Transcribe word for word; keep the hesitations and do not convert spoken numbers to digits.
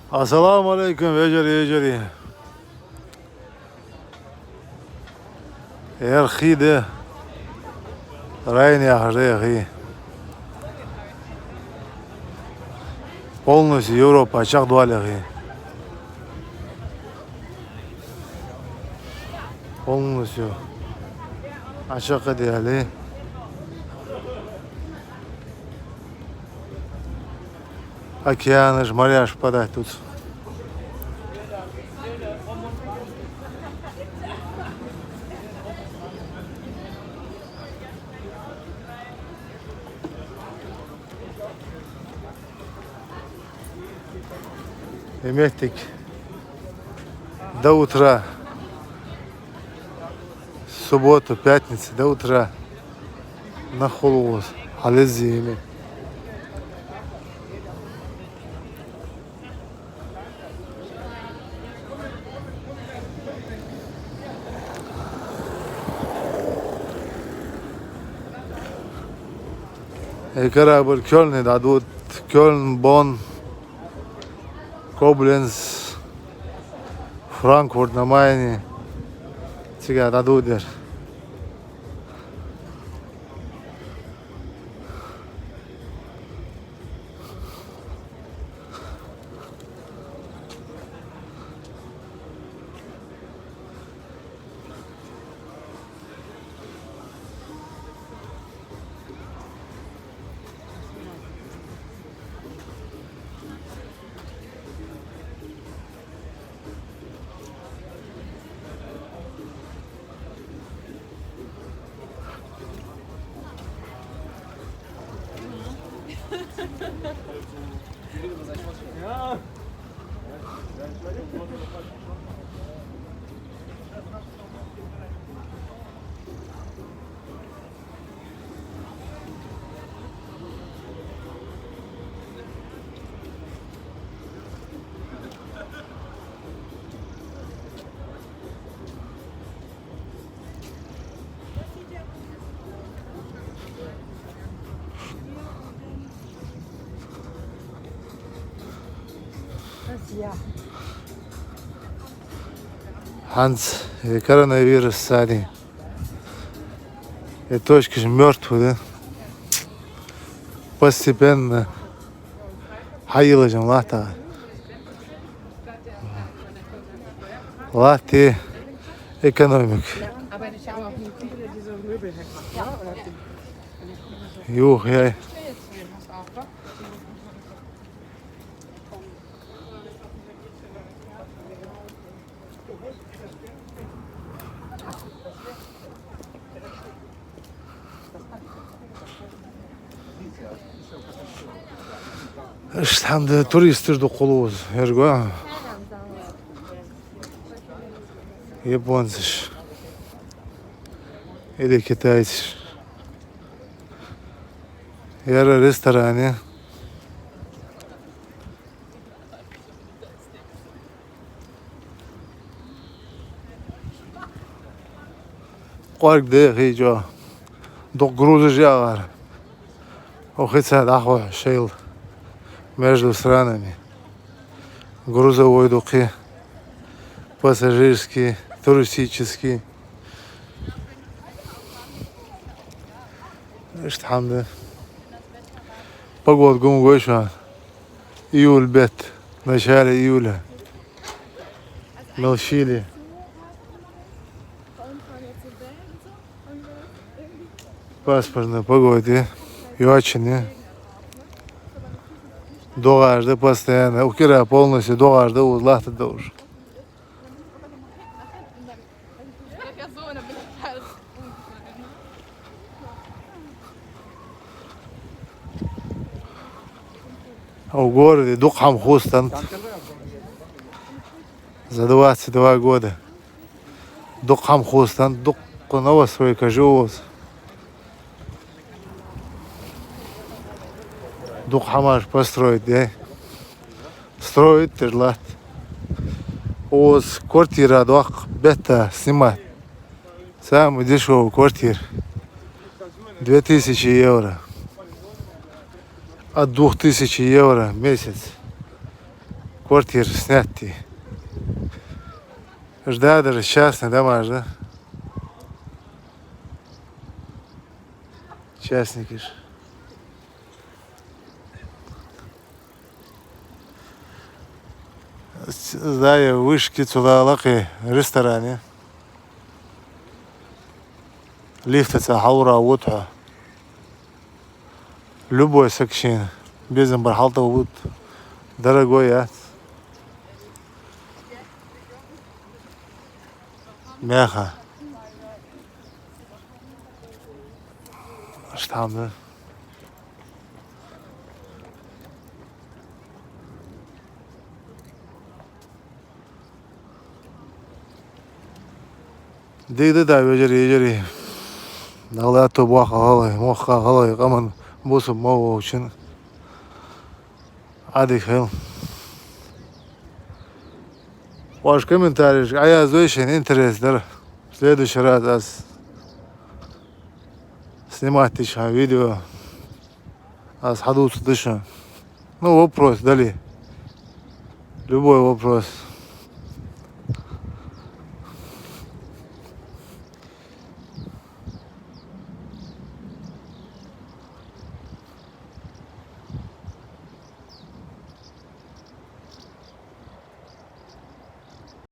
Ассаламу Ӏалайкум, вежарий, йижарий. Ер хий да, Райна яхаш да ер хий. Полностью Европа чакхдоале хий. Полностью чакхдаьле. Океанаш, моряш впадать дувц. Ер моттиг до утра, суббота, пятница до утра нах хул укхаза, хьалеза ма йий. Ер корабль Кёльне дӀадода, Кёльн, Бонн, Кобленц, Франкфурт на Майне, цига дӀадода ер. ХӀанз, э, коронавирус санна, э, точкаш мёртвы, да? Постепенно хьайийллаш латт. Латт экономика. Юха яй. Иштта хӀама да, туристаш дукха хул укхаза, ерго. Японцаш. Или китайцаш. Ер ресторан я. КӀоарга да ер хий чӀоагӀа. Дукха грузаш я укхаза. Укх хица дӀахо шоайла между странами. Грузовой дукха я, пассажирский, туристический. Иштта хӀама да. Погода гу ма гой шоана. Июль бетта, начале июля. Мел шийла я. Пасмурно погода я, йоацаш я. ДогӀаш да постоянно, укх кӀира полностью догӀаш да, укхаза латтаргда уж. Укх городе дукха хӀама хувцаденнад. За двадцать два года дукха хӀама хувцаденнад, дукха новостройкаш я укхаза. Дукха хӀамаш построить даьд. Строить деш латт. Укхаза квартира доккха бетта снимать. Самая дешёвая квартира. Две тысячи евро. От двух тысяч евро в месяц. Квартира снять. Ждадар частный домаш да. Частникаш. Здание вышки цу лакхе ресторане. Лифтаца хьалура вутхьа. Любой саг шийна безам бар хьалтӀа вут. Дорогой яц. Меха. Аш там да. Дика да, вежарий, йижарий. Дала аьттув боаккхалба хьалхе, мохк хьалхе, къаман бусалба мо вовчун. Ӏадика хила. Оаш комментарийшка Ӏоязве шун интерес дар. В следующий раз аз снимать дича видео аз хьадувцаргда шун. Ну, вопрос дале. Любой вопрос.